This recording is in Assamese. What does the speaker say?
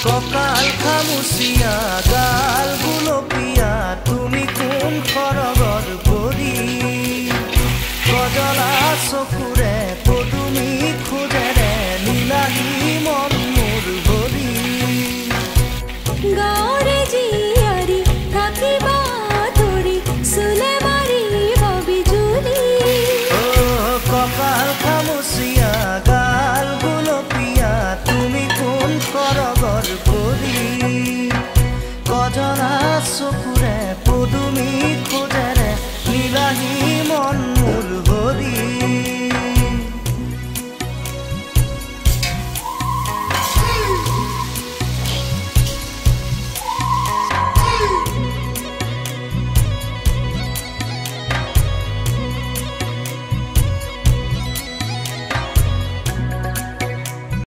কঁকাল খামুচিয়া গাল গুলপীয়া তুমি কোন সৰগৰ পৰী কজলা চকুৰে পদুমি খোজেৰে নীলাহী মন।